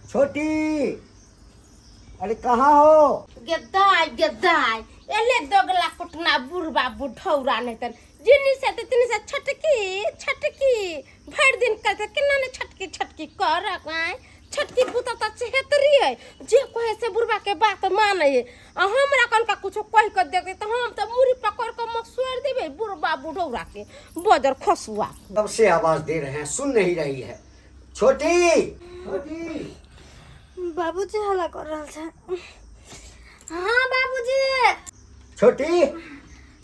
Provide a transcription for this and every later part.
छोटी, अरे कहाँ हो? गेदाय गेदाय एले दोगला कुटना बुढ़बा बुढ़ौरा नहीं तन जिनी से ते तिनी से छटकी छटकी भरि दिन करते केना ने छटकी छटकी कर आय छटकी पुता त चहेतरी है जे कहे से बुढ़बा के बात माने है आ हमरा कनका कुछो कह के देते त हम त मुरी पकड़ के मसोड़ देबे बुढ़बा बुढ़ौरा के बजर खसुआ। कब से आवाज दे रहे हैं, सुन नहीं रही है। छोटी, छोटी। बाबूजी हल्ला कर रहल छै। हाँ बाबूजी। छोटी।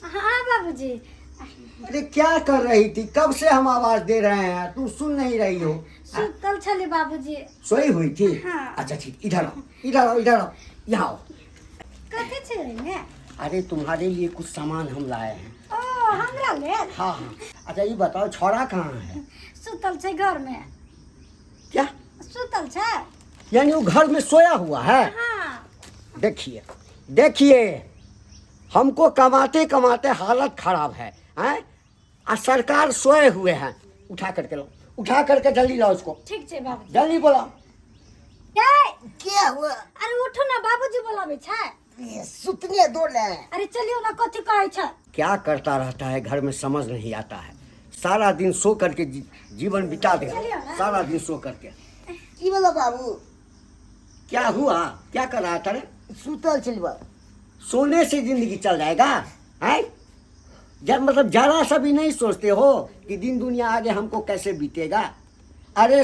हाँ बाबूजी। अरे क्या कर रही थी? कब से हम आवाज दे रहे हैं, तू सुन नहीं रही हो। सुतल छली बाबूजी। सोई हुई थी? हाँ। अच्छा ठीक, इधर आओ, इधर आओ, इधर आओ, यहाँ आओ। कथी छै एहिमे? अरे तुम्हारे लिए कुछ सामान हम लाए हैं। ओ हमरा लेल? हाँ हाँ। अच्छा ये बताओ छोरा कहाँ है? सुतल छै घर में। क्या सुतल छै? यानी वो घर में सोया हुआ है? हाँ। देखिए देखिए, हमको कमाते कमाते हालत खराब है, हैं? आ सरकार सोए हुए हैं। उठा करके लाओ, उठा करके जल्दी लाओ इसको। ठीक छै बाबूजी। जल्दी बोला। ए, क्या हुआ? अरे उठो ना, बाबूजी बोलाबै छै। ये सुतने दो ने। अरे चलियो ना, कथी कहै छै? क्या करता रहता है घर में समझ नहीं आता है। सारा दिन सो करके जीवन बिता दे, चलियो ना। सारा दिन सो करके। की बोलो बाबू? क्या हुआ, क्या कर रहा था रे? सुतल छली बाबू। सोने से जिंदगी चल जाएगा है? जब मतलब जरा सा भी नहीं सोचते हो कि दिन दुनिया आगे हमको कैसे बीतेगा। अरे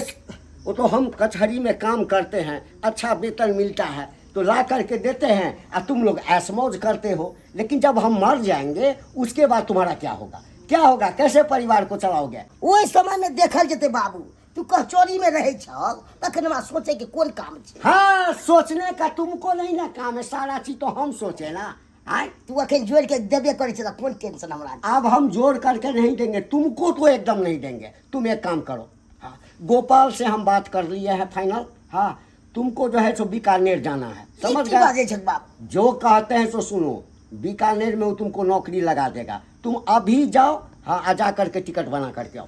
वो तो हम कचहरी में काम करते हैं, अच्छा वेतन मिलता है तो ला करके देते हैं, और तुम लोग ऐश मौज करते हो। लेकिन जब हम मर जाएंगे उसके बाद तुम्हारा क्या होगा, क्या होगा, कैसे परिवार को चलाओगे? ओहि समय में देखल जेतै बाबू। तू कचौड़ी में रहै छल तखन हमरा सोचे के कोन काम छै? हाँ, सोचने का तुमको नहीं ना काम है, सारा चीज तो हम सोचे ना। आय तू अखन जोड़ के देबे करै छै त कोन टेंशन हमरा? अब हम जोड़ करके नहीं देंगे तुमको, तो एकदम नहीं देंगे। तुम एक काम करो, हाँ गोपाल से हम बात कर लिए हैं फाइनल। हाँ तुमको जो है सो बीकानेर जाना है, समझ की गए? बाजै छै बाबू? जो कहते हैं सो सुनो, बीकानेर में वो तुमको नौकरी लगा देगा। तुम अभी जाओ, हाँ आ जा करके टिकट बना करके आओ।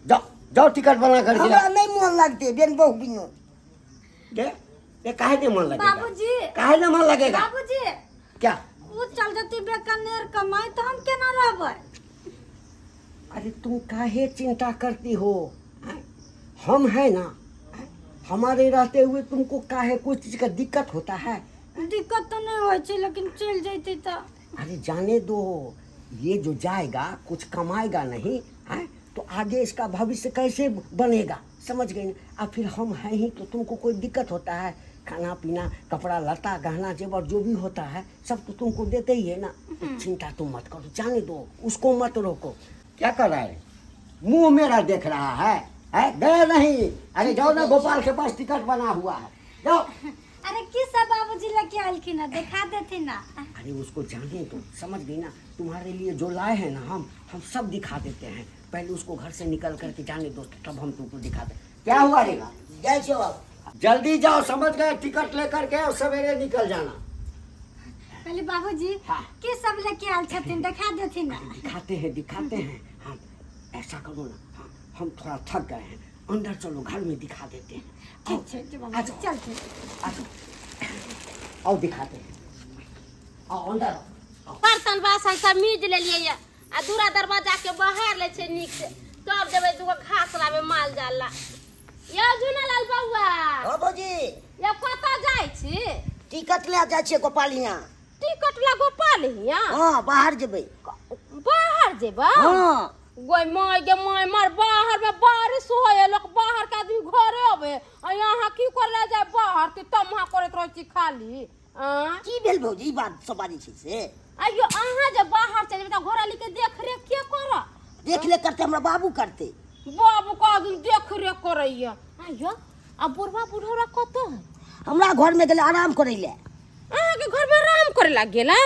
जाओ जाओ टिकट बना करके हमरा आओ। नहीं मन लगते बेन बहु बिनु। दे दे, काहे नहीं मन लगेगा? बाबूजी। काहे नहीं मन लगेगा? बाबूजी। क्या? ओ चल जती बीकानेर कमाई तो हम केना रहबै? अरे तुम काहे चिंता करती हो, हैं? हम है ना, हैं? हमारे रहते हुए तुमको काहे कोई चीज का दिक्कत होता है? दिक्कत तो नहीं होइ छै, लेकिन चल जैती तो। अरे जाने दो, ये जो जाएगा कुछ कमाएगा नहीं है तो आगे इसका भविष्य कैसे बनेगा, समझ गई ना? और फिर हम हैं ही तो तुमको कोई दिक्कत होता है? खाना पीना कपड़ा लता गहना जेवर जो भी होता है सब तो तुमको देते ही है ना। तो चिंता तुम मत करो, जाने दो उसको, मत रोको। क्या कर रहा है? मुंह मेरा देख रहा है, है? गया नहीं? अरे जाओ ना, गोपाल के पास टिकट बना हुआ है, जाओ। अरे की सब बाबूजी लेके आलखिन है, देखा देथिन ना। अरे उसको जाने दो, समझ गई ना? तुम्हारे लिए जो लाए हैं ना हम सब दिखा देते हैं। पहले उसको घर से निकल करके जाने दो, तब हम तुमको दिखाते हैं। क्या हुआ रे? जाइ छै बाबू। जल्दी जाओ, समझ गए? टिकट लेकर के और सवेरे निकल जाना। कहली बाबूजी हाँ। की सब लेके आयल छथिन, देखा देथिन ना। दिखाते हैं, दिखाते हैं हम। ऐसा करो ना, हाँ, हम थोड़ा थक गए हैं, अंदर चलो, घर में दिखा देते हैं। ठीक छै आ बाबूजी, जाओ। चलते। आ जाओ, आओ दिखाते हैं, आओ अंदर आओ, आओ। बर्तन बासन सब मीज लेलियै ये आ दूरा दरवाजा के बहार लै छै नीक से, तब देबै दूगो घास लाबै माल जाल ला। यौ झुनालाल बौआ। हाँ भौजी। यौ कतऽ जाइ छी? टिकट ले जाइ छियै गोपाल हियाँ। टिकट ला गोपाल हियाँ? हाँ बाहर जेबै। बाहर जेबै? हाँ। गोय my गे my, मार बाहर में बारिश होय, लोक बाहर के आदमी घरे अबे, आ यहाँ की करे जाय बाहर के तमहा करैत रहै छी खाली। आँय? की भेल भौजी, ई बात सब बाजै छै से? अयो अहाँ जे बाहर चलि जेबै तऽ घरवाली के देख रेख के करत? देख ले करते हमरा बाबू करते। बाबू का दिन देख रेख करैया। आयो आ बुढ़वा बुढ़ौरा कतऽ है? हमरा घर में गेलै आराम करै ले। अहाँके घर में आराम करे लाग गेला?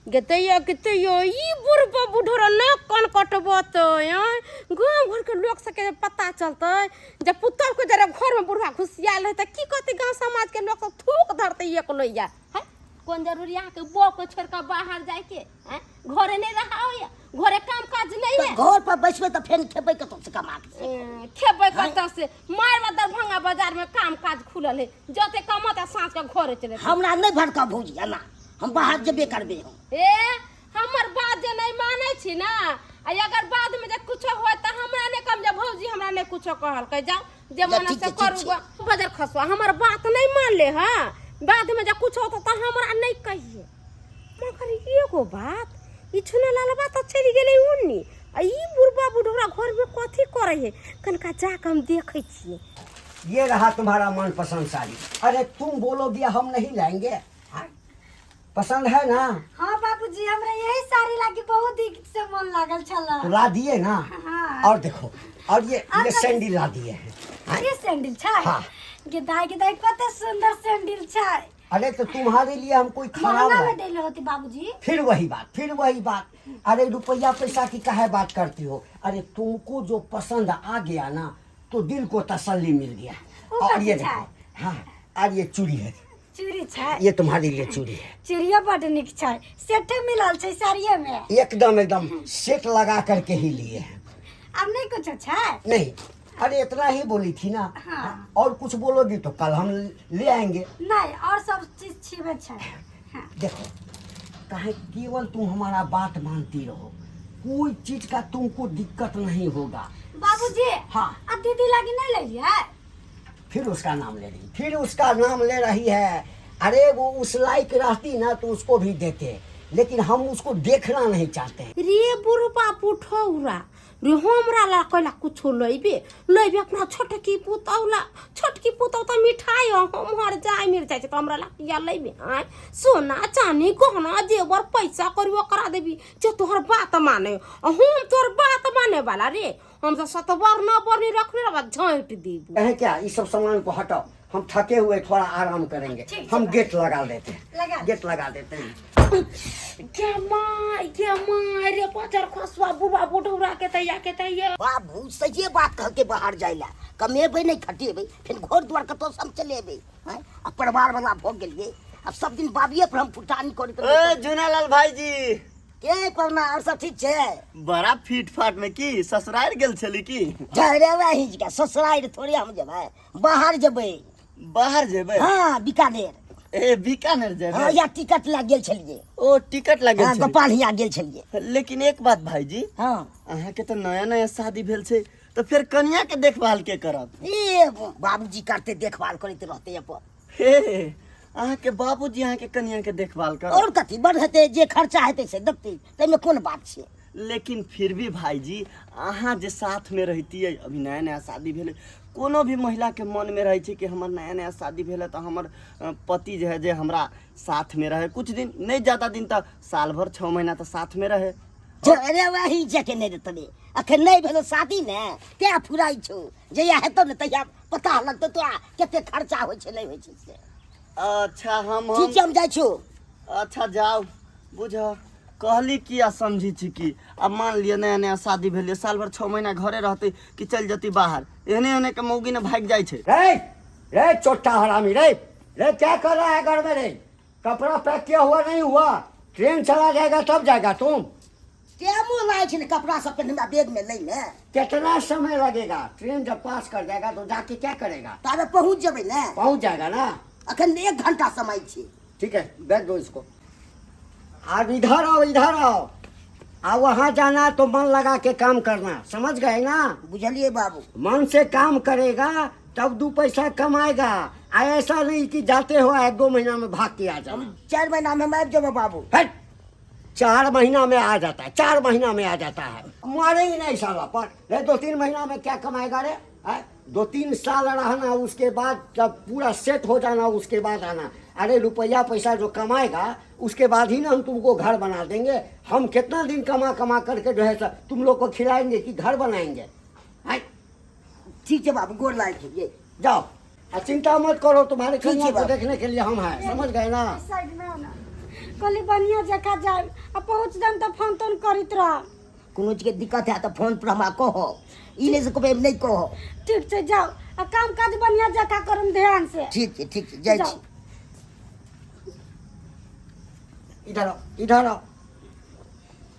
गेतैयो गेतैयो ई बुढ़वा बुढ़ौरा न कान कटबतै, आँय? गाँव घर के लोक सबके पता चलतै जे पुतहु के जरा घर में बुढ़वा घुसियाल रहै तऽ की कहतै गाँव समाज के लोक सब, थूक धरतै एक लोइया। है कोन जरूरी अहाँके बो को छोड़ के बाहर जाइके हैं? घरे नहीं रहा होइए, घरे काम काज नहीं तऽ है। घर पर बैसबै तऽ फेर खेबै कतौ से कमा के? खेबै कतऽ से? मार दरभंगा बाजार में काम काज खुलल है, जते कमत साँझ के घरे चले। हमरा नहि भड़का भौजी, एना हम बाहर जेबे करबै हम। ए हमर बात जे नहीं मानै छी ना, आ अगर बाद में जे कुछो होय त हमरा नहीं कम जे भौजी हमरा नहीं कुछो कहलकै, जाओ जे मन ठीक से छै, ठीक करू। छै। ग बजर खसुआ हमर बात नहीं मान ले। हाँ, बाद में जे कुछो होतो त हमरा नहीं कहिए। मगर एगो बात, ई छुना लालबा त चलि गेलै उन्नी, आ ई बुढ़बा बुढ़ौरा घर में कथी करै है? कनका जाके हम देखै छियै। ये रहा तुम्हारा मनपसंद साड़ी। अरे तुम बोलोगी हम नहीं लाएंगे? हाँ? पसंद है ना? हाँ बाबूजी, हमरा यही साड़ी लागी बहुत दिन से मन लागल छल। तो ला दिए ना? हाँ। और देखो, और ये सैंडल ला दिए हैं। हाँ? ये सैंडल छै? हाँ। गे दाई, गे दाई, कते सुंदर सैंडल छै। अरे तो तुम्हारे लिए हम कोई खराब महंगा लाए? में देले होती बाबूजी। फिर वही बात, फिर वही बात। अरे रुपया पैसा की काहे बात करती हो? अरे तुमको जो पसंद आ गया ना तो दिल को तसल्ली मिल गया। वो और ये कथी देखो, हाँ, और ये चूड़ी है। चूड़ी छै? ये तुम्हारे लिए चूड़ी है। चूड़ियो बड नीक छै, सेटे मिलल छै साड़िये में। एकदम एकदम सेट लगा करके ही लिए हैं। आब नहीं कुछो छै? नहीं, अरे इतना ही बोली थी ना। हाँ। और कुछ बोलोगी तो कल हम ले आएंगे। नहीं, और सब चीज छिबे छै। हाँ। देखो, काहे केवल तुम हमारा बात मानती रहो, कोई चीज का तुमको दिक्कत नहीं होगा। बाबूजी। हाँ। आ दीदी लागी नहीं लेलियै? फिर उसका नाम ले रही, फिर उसका नाम ले रही है। अरे वो उस लायक रहती ना तो उसको भी देते, लेकिन हम उसको देखना नहीं चाहते हैं। रे बुढ़बा बुढ़ौरा रे, हमरा ला कैला कुछो लैबे लैबे? अपना छोटकी पुतहु ला, छोटकी पुतहु तऽ मिठाई हम हर जाय मिल जाइ छै तऽ हमरा ला किया लैबे? आँय, सोना चानी गहना जेवर पैसा करी करा देबी जे तोहर बात माने, आ हम तोहर बात माने वाला रे? हम तऽ सतवर्ण बर्णी रखने रहबा, झाँटि देबू। कहे क्या, ये सब सामान को हटाओ, हम थके हुए थोड़ा आराम करेंगे। ठीक है। हम गेट लगा देते हैं। लगा। गेट लगा देते हैं। गे माय, गे माय रे, बजर खसुआ बुढ़बा बुढ़ौरा के तैया के तैया। बाबू सहिए बात कह के बाहर जाय ला, कमेबै नहि खटेबै, फेर घर दुआर कतौ से हम चलेबै? हैं, आ परिवार वाला भऽ गेलियै, आब सब दिन बाबिये पर हम फुटानी करैत ओ रहबै। झुनालाल भाईजी। के पवना, और सब ठीक छै? बड़ा फिट फाट में की ससुराल गेल छली की? जरे वही के ससुराल थोड़े हम जेबै, बाहर जेबै। बाहर जेबै? हाँ, बीकानेर। ए बीकानेर जेबै? हाँ, या टिकट लग गेल छलियै। ओ टिकट लग गेल हाँ छली? गोपाल हिया गेल छलियै। लेकिन एक बात भाईजी। हाँ। अहाँ के तऽ नया नया शादी भेल छै, तऽ फेर कनिया के देखभाल के करत? ए बाबूजी करते, देखभाल करैत रहते अपन। हे अहाँ के बाबूजी अहाँ के कनिया के देखभाल करत? और कथी, बड़ हेतै जे खर्चा हेतै से देखतै, ताहिमे कोन बात छै? लेकिन फिर भी भाईजी, अहाँ जे साथ में रहितियै, अभी नया नया शादी भेलै, कोनो भी महिला के मन में रहै छै कि हमर नया नया शादी भेलै तऽ हमर पति जे है जे हमरा साथ में रहे कुछ दिन, नहीं ज्यादा दिन तऽ साल भर 6 महीना तऽ साथ में रहे। अरे वही जके नहि देतै, अखन नहि भेलो शादी ने तें फुराइ छौ। जहिया हेतौ ने तहिया पता लगतौ तोरा कते खर्चा होइ छै, नहि होइ छै से। अच्छा हम ठीक छै, हम जाइ छियौ। अच्छा जाउ। बुझ कहली कि आ समझी छी कि अब मान लिअ नया नया शादी भेलै, साल भर 6 महीना घरे रहतै कि चलि जेतै बाहर? एहने एहने के मौगी ने भागि जाइ छै। रे रे चोट्टा हरामी, रे रे, क्या कर रहा है घर में रे? कपड़ा पैक किया हुआ नहीं हुआ? ट्रेन चला जाएगा तब जाएगा तुम? टेमो लागै छै ने कपड़ा सब पहिने हमरा बैग में लै ने। कितना समय लगेगा? ट्रेन जब पास कर जाएगा तो जाके क्या करेगा? ताबे पहुँच जेबै ने। पहुंच जाएगा ना? अखन 1 घंटा समय छै। ठीक है, बैग दो इसको। अब इधर आओ, इधर आओ। आ वहाँ जाना तो मन लगा के काम करना, समझ गए ना? बुझलियै बाबू। मन से काम करेगा तब दो पैसा कमाएगा, आ ऐसा नहीं कि जाते हो 1-2 महीना में भाग के आ जाना। हम 4 महीना में हम आबि जेबै बाबू। हट, 4 महीना में आ जाता है, 4 महीना में आ जाता है, मारे ही नहीं साला पर। रे 2-3 महीना में क्या कमाएगा रे? हैं? 2-3 साल रहना, उसके बाद जब पूरा सेट हो जाना उसके बाद आना। अरे रुपया पैसा जो कमाएगा उसके बाद ही ना हम तुमको घर बना देंगे। हम कितना दिन कमा कमा करके जो है तुम लोग को खिलाएंगे कि घर बनाएंगे? हैं? ठीक छै बाबू, गोर लागै छियै। जाओ, आ चिंता मत करो, तुम्हारे ठीक है कन्या को बाबू। देखने के लिए हम हैं, समझ गए ना? साइड में ना कहली बढ़िया जगह जाए आ पहुँच जाम तऽ फोन तोन करैत रह। कोनो चीजके दिक्कत है तऽ फोन पर हमरा कहो, ई नहि से कहबै नहि कहो। ठीक छै, जाओ आ काम काज बढ़िया जगह करम ध्यान से। ठीक छै, ठीक छै, जाइ जाओ। छी। इधर आओ, इधर आओ,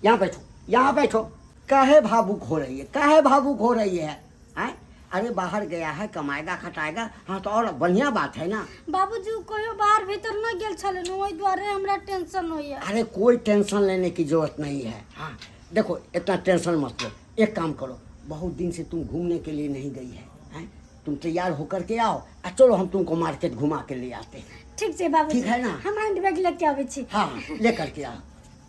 यहाँ बैठो, यहाँ बैठो। काहे भावुक हो रही है, काहे भावुक हो रही है हैं? अरे बाहर गया है, कमाएगा खटाएगा, हाँ तो और बढ़िया बात है ना। बाबूजी कहियो बाहर भीतर नहीं गेल छलै ने, ओहि दुआरे हमरा टेंशन होइया। अरे कोई टेंशन लेने की जरूरत नहीं है। हाँ देखो, इतना टेंशन मत लो। एक काम करो, बहुत दिन से तुम घूमने के लिए नहीं गई है, हैं? तुम तैयार होकर के आओ, आ चलो हम तुमको मार्केट घुमा के ले आते हैं। ठीक छै बाबूजी। ठीक है ना? हम हैंड बैग लेके आबै छी। हाँ लेकर के आओ,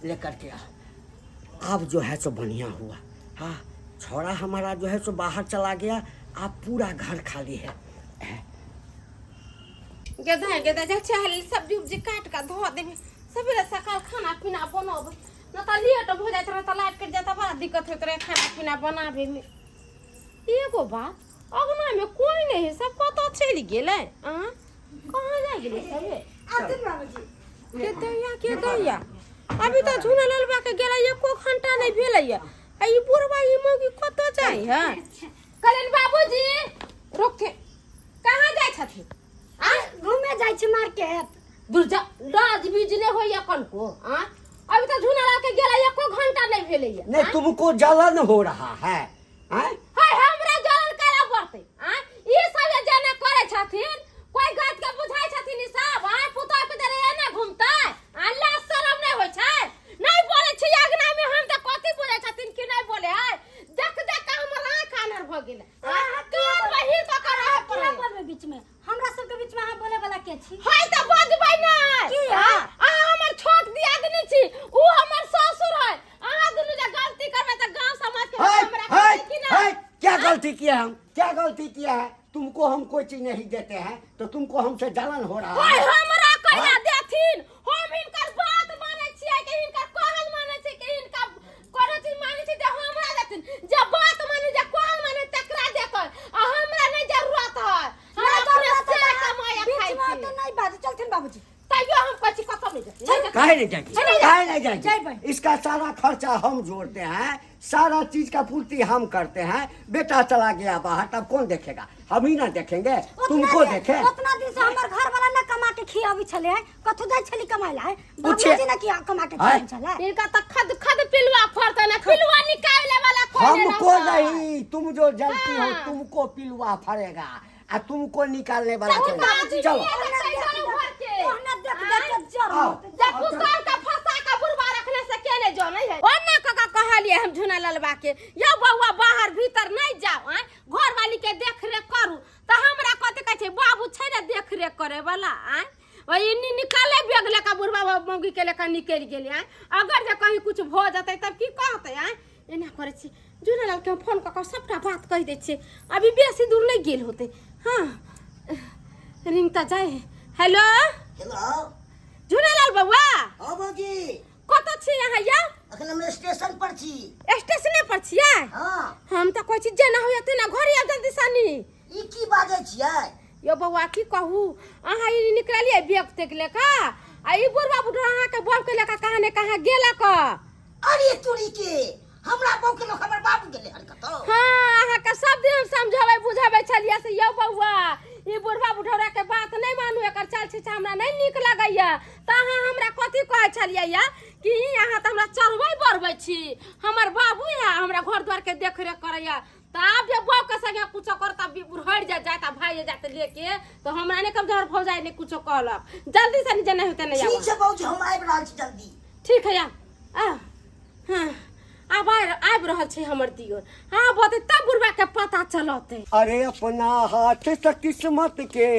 लेकर के आओ। अब जो है सो बढ़िया हुआ। हाँ छोरा हमारा जो है सो बाहर चला गया, अब पूरा घर खाली है। गेदा गेदा जा चहल सब्जी उब्जी काट के धो देबे, सबेरे सकाल खाना पीना बनाबे न त लेट हो जाइत रहे त लाइट कटि जात, बड़ा दिक्कत होइत रहे खाना पीना बनाबे में। एगो बात, अगना में कोई नहीं है, सब कतऽ चलि गेलै? आ कहाँ जा गेलै सबे? आथिन बाबूजी। के दैया, के दैया, अभी तऽ झूना ललबा के गेलै एको घंटा नहि भेलैया, आ ई बुढ़बा ई मौगी कतऽ जाइ है? कहलनि बाबूजी रुकथिन, कहाँ जाइ छथिन? आ घूमे जाइ छी मार्केट। दूर जा, लाज बीज नहि होइया कनको? आ अभी तऽ झूना लाल के गेलै एको घंटा नहि भेलैया। नहीं तुमको जलन हो रहा है हैं? हाय हमरा जलन काला बढ़तै? आ ई सब जे जेना करै छथिन, कोई गात के बुझाइ छथिन ई सब? आ पुतोह के देरे एना घुमतै? आ लाज शरम नहि होइ छै? नहि बोलै छी अगना में हम तऽ कथी बोलै छथिन कि नहि बोले है? देख देख के हमर आँख आनर भऽ गेलै। आ कान बहिर कऽ के रहऽ किया पड़ै। बोलबै बीच में? हमरा सबके बीच में अहाँ बोले वाला के छी? हाय तऽ बजबै नहि। की? आ अहाँ हमर छोट दियादनी छी, ऊ हमर ससुर है। अहाँ दुनू जे गलती करबै तऽ गांव समाज के है, हमरा है, कहतै कि नहि? है, क्या गलती किया हम? क्या गलती किया है? तुमको हम कोई चीज नहीं देते हैं तो तुमको हमसे जलन हो रहा हाय है। हमरा कहिया देथिन? हम हिनकर बात मानै छियै कि हिनकर कहल मानै छियै कि हिनका कोनो चीज मानै छियै जे हमरा देथिन? जे बात मानै, जे कहल मानै तकरा देतै, आ हमरा नहि जरूरत है। हमरा अपने से कमाया बीच खाइ में छी। तो नहीं बात चलथिन बाबूजी। तैयो हम कहै छी कतऽ नहि जेथिन, नहि जेथिन। काहे नहीं जाएगी, काहे नहीं जाएगी? जाएगी। इसका सारा खर्चा हम जोड़ते हैं, सारा चीज का पूर्ति हम करते हैं। बेटा चला गया बाहर तब कौन देखेगा? हम ही ना देखेंगे, तुमको देखे? उतना दिन से हमर घर वाला ना कमा के खियाबी छले है, कथु जाइ छली कमाय ला? बाबूजी ना किया कमा के खियाबी छले? इनका त खद खद पिलुआ फरतै ना, पिलुआ निकाले वाला कोई नहीं हमको रहतै। नहीं, तुम जो जलती हो हाँ। तुमको पिलुआ फरेगा आ तुमको निकालने वाला चलो कोई नहीं। बाबूजी, चलो ये ओहना देख देख के जर आओ। होतै। जब कुकर के फंसा के बुढ़वा रखने से के नहीं जानै है। ओना कका कहलिए हम झुना ललबा के, यौ बौआ बाहर भीतर नहीं जाओ, आँय घर वाली के देख रेख करू, तऽ हमरा कथी कहै छै बाबू छै ने देख रेख करे वाला? आँय ओहि निकाले बैग लेके बुढ़वा मौगी के लेके निकलि गेलै। आँय अगर जे कहीं कुछ भऽ जेतै तब की कहतै? आँय एना करै छी, झुना लाल के हम फोन कऽ कऽ सबटा बात कहि दै छियै, अभी बेसी दूर नहि गेल होतै। हाँ रिंग तऽ जाइ है। हेलो। हेलो। झुनालाल बौआ। हाँ भौजी। कतऽ छी अहाँ यौ? अखन हम स्टेशन पर छी। स्टेशने पर छियै? हाँ। हम तऽ कहै छी जेना होइए तेना घरे आब जल्दी सनी। ई की बाजै छियै? यौ बौआ की कहू, अहाँ ई निकललियै बैग तेग लऽ कऽ आ ई बुढ़बा बुढ़ा अहाँके बौके लऽ कऽ कहाँ ने कहाँ गेलक। अरे तोरी के, हमरा बहू के लोग हमर बाबू गेलै हन कतौ? हाँ अहाँके सब दिन हम समझाबै बुझाबै छलियै से यौ बौआ ई बुढ़बा बुढ़ौरा के बात नहि मानू, एकर चाल छिछा हमरा नहि नीक लगैया, तऽ अहाँ हमरा कथी कहै छलियै या कि ई अहाँ तऽ हमरा चढ़बै बढ़बै छी, हमर बाबू है हमरा घर द्वार के देख रेख करैया। तऽ आब जे बौके के संगे कुछो करता बुढ़हरि जा जाता भाई जाते लेके तो हमरा नहि कम हमर भौजाई नहि कुछो कहलक। जल्दी से जे नहि होते नहि ठीक छै भौजी, हम आबि रहल छी जल्दी। ठीक है या आ हाँ आब आबि रहल छै हमर दियोर। हाँ बते तब बुढ़बा के पता चलते। अरे अपना हाथ से किस्मत के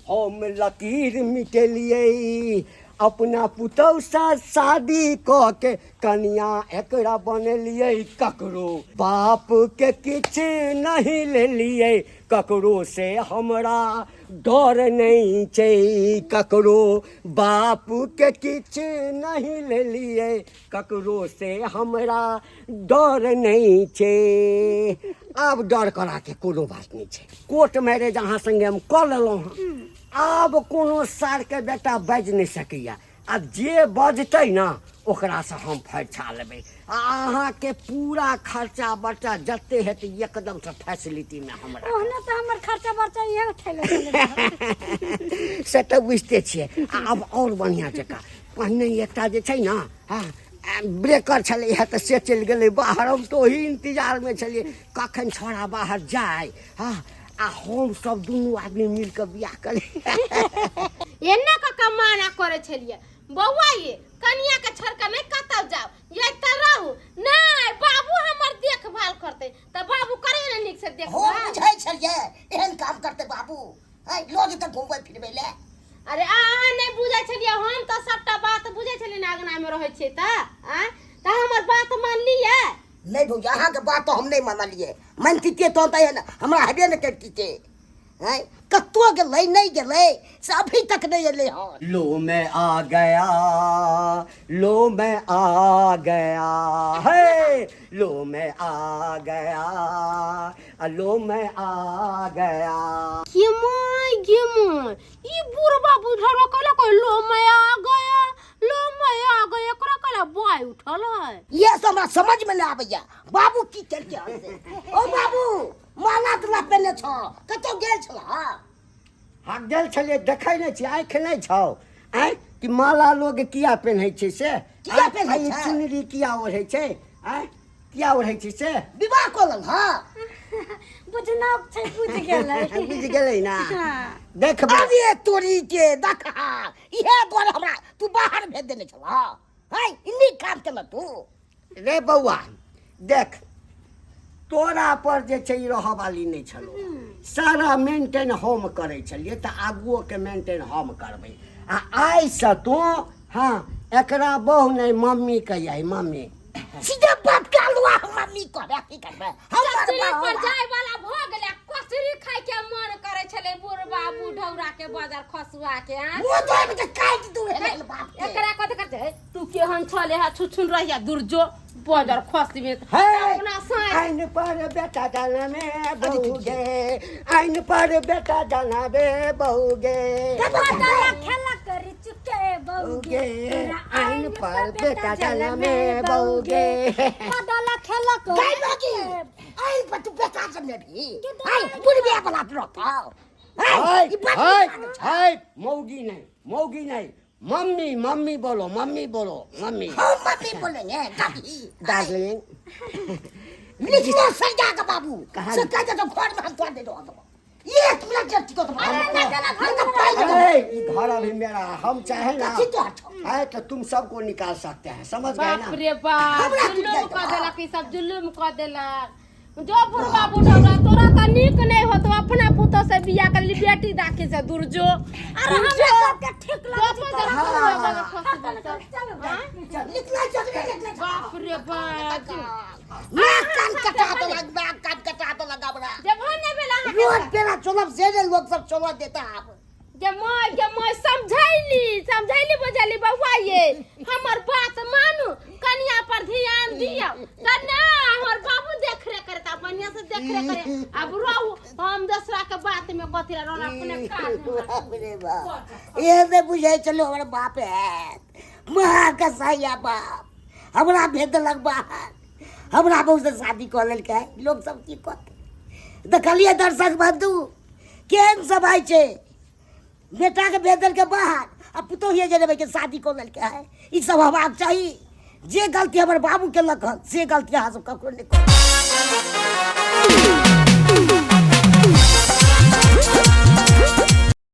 हम लकीर मिटेलिए, अपना पुतहु से शादी कऽ के कनिया एकरा बनेलिए, ककरो बाप के किछु नहीं लेलिए, ककरो से हमरा डर नहीं छै, ककरो बाप के किछु नहीं लेलिए, ककरो से हमरा डर नहीं छै। आब डर कराके कोनो बात नहीं छै। कोर्ट मैरिज अहाँ संगे हम कऽ लेलहुँ हँ, आब कोनो सारके बेटा बाजि नहि सकैया, आ जे बजतै ने ओकरासँ हम फरिछा लेबै, आ अहाँके पूरा खर्चा बर्चा जते हेतै एकदमसँ फैसिलिटीमे हमरा। ओहने तऽ हमर खर्चा बर्चा इहे उठेले छलै। से तऽ बुझिते छियै। आ आब आओर बढ़िआँ जकाँ पहिने एकटा जे छै ने, हँ, ब्रेकर छलै हँ तऽ से चलि गेलै बाहर। हम तऽ ओही इंतजारमे छलियै कखन छौड़ा बाहर जाय, हँ, आ हम सब दुनू आदमी मिल कऽ बियाह करी। एना कऽ कऽ माना करै छलियै, बौआ ये, कनिया के छोड़ कऽ नहि कतौ जाउ, ये तऽ रहू। नहि, बाबू हमर देखभाल करतै तऽ बाबू करे ने नीक से हम देखभाल। बुझै छलियै एहन काम करतै बाबू है, लऽ जेतै घुमबै फिरबै लए। अरे अहाँ नहि बुझै छलियै, हम तऽ सबटा बात बुझै छलियै ने, अङ्गनामे रहै छियै तऽ आँय, तऽ हमर बात मानलियै? नहि भौजी, अहाँके बात तऽ हम नहि मानलियै। मानितियै तहन तऽ एहन हमरा हेबे नहि करितियै। हैं, कतौ गेलै नहि गेलै से अभी तक नहि एलै हन। लो मैं आ गया, लो मैं आ गया है, लो मैं आ गया, लो मैं आ गया। गे my, गे my, ई बुढ़बा बुढ़वा कहला कोई लो मैं आ गया, लो मैं आ गया, एकरा कहला बाय उठल है। ये सब हमरा समझ में नहि आबैया बाबू की केलकै हन से। ओ बाबू, माला तला पेने छौ, कतौ गेल छल? हाँ, गेल छलियै। देखै नहि छी, आँखि नहि छौ आँय कि माला लोग किया पेन्है छै से? किया पेन्है आ ई छै? चुनरी किया ओढ़ै छै आँय, किया ओढ़ै छै से? विवाह कऽ लेल? हँ, बुझना छै, बुझ गेलै। बुझि गेलै ने? हाँ। देखबै। अरे तोरी के देखा, इहे दुआरे हमरा तू बाहर भेज देने छल है। ई नीक काम केलक तू। रे बौआ, देख, तोरा पर जे छै ई रहऽ वाली नहि छलो। सारा मेंटेन हम करै छलियै तऽ आगुओके मेंटेन हम करबै। आ आइसँ तू, हँ, एकरा बहु नहि, मम्मी कहियै, मम्मी। सीधे बाप के अलुआ, हम मम्मी कहबै, की करबै हमर कचरी पर बाप। जाय वाला भऽ गेलै, कचरी खाय के मन करै छलै बुढ़बा बुढ़ौरा के बाजार खसुआ के आँ? मुँह धोए के काटि दू हे बाप के। एकरा कथी करते तू केहन छले हा, छुछुन रहिया, दुर्जो बाजार खसबे हे अपना साँझ आइन पर बेटा जनमे बहुगे, आइन पर बेटा जनबे बहुगे। बदला खेला करी चुके बउगे, बहुगे, आइन पर बेटा जनमे बहुगे। बदला खेला गाय करी बाकी आई पर तू बेटा जन्मे भी आई बुढ़बिया वाला रहतौ। हाय, ई बात हाय, नहीं मानै छै। हाय, मौगी नहीं, मौगी नहीं, मम्मी, मम्मी बोलो, मम्मी बोलो, मम्मी। हम मम्मी बोलेंगे कभी? डार्लिंग। लिखने सरिया के बाबू कहाँ? से कह दे तो घर में हम तोड़ दे दो, एक मिनट जब टिको तो नहीं तो पाई दो। अरे, ये घर अभी मेरा है, हम चाहे ना कथी तो हटो। है तो तुम सबको निकाल सकते हैं, समझ गए बाप ना? रे बाप, हमरा टूट जुलुम जाइत कऽ बा। देलक, ई सब जुलुम कऽ देलक। जो बुढ़बा बुढ़ौरा, तोरा तऽ नीक नहि होतो, अपना पुतोह से बियाह कर ली, बेटी दाखी से दुर्जो। अरे हमरा सबके ठीक लगै छै तोरा। हाँ। निकला चल निकला। बाप रे बाप, नाक कान कटा देलक, नाक कान कटा देलक हमरा। जब हो नहि भेल अहाँके रोड पेरा चलब से ने लोग सब चलऽ देता आब। गे माय, गे माय, समझैली, समझैली, बुझैली, बौआ ये, हमर बात मानू, कनिया पर ध्यान दियौ तऽ ना हमर बाबू देख रेख करता, बढ़िया से देख रेख करे। अब रहू, हम दोसरा के बात में कथी ला रहू, अपने काज में। बाप रे बाप, ये नहीं बुझे चलो हमर बाप है महा कसाईया बाप, हमरा भेज देलक बाहर, हमरा बहू से शादी कऽ लेलकै। लोग सब की कहतै? देखलियै दर्शक बंधु, केहन समय छै, बेटाके भेज देलकै बाहर आ पुतोहिए जे के शादी कऽ लेलकै है। ई सब हेबाक चाही? जे गलती हमर बाबू केलक हन से गलती अहाँ सब ककरो नहि करू।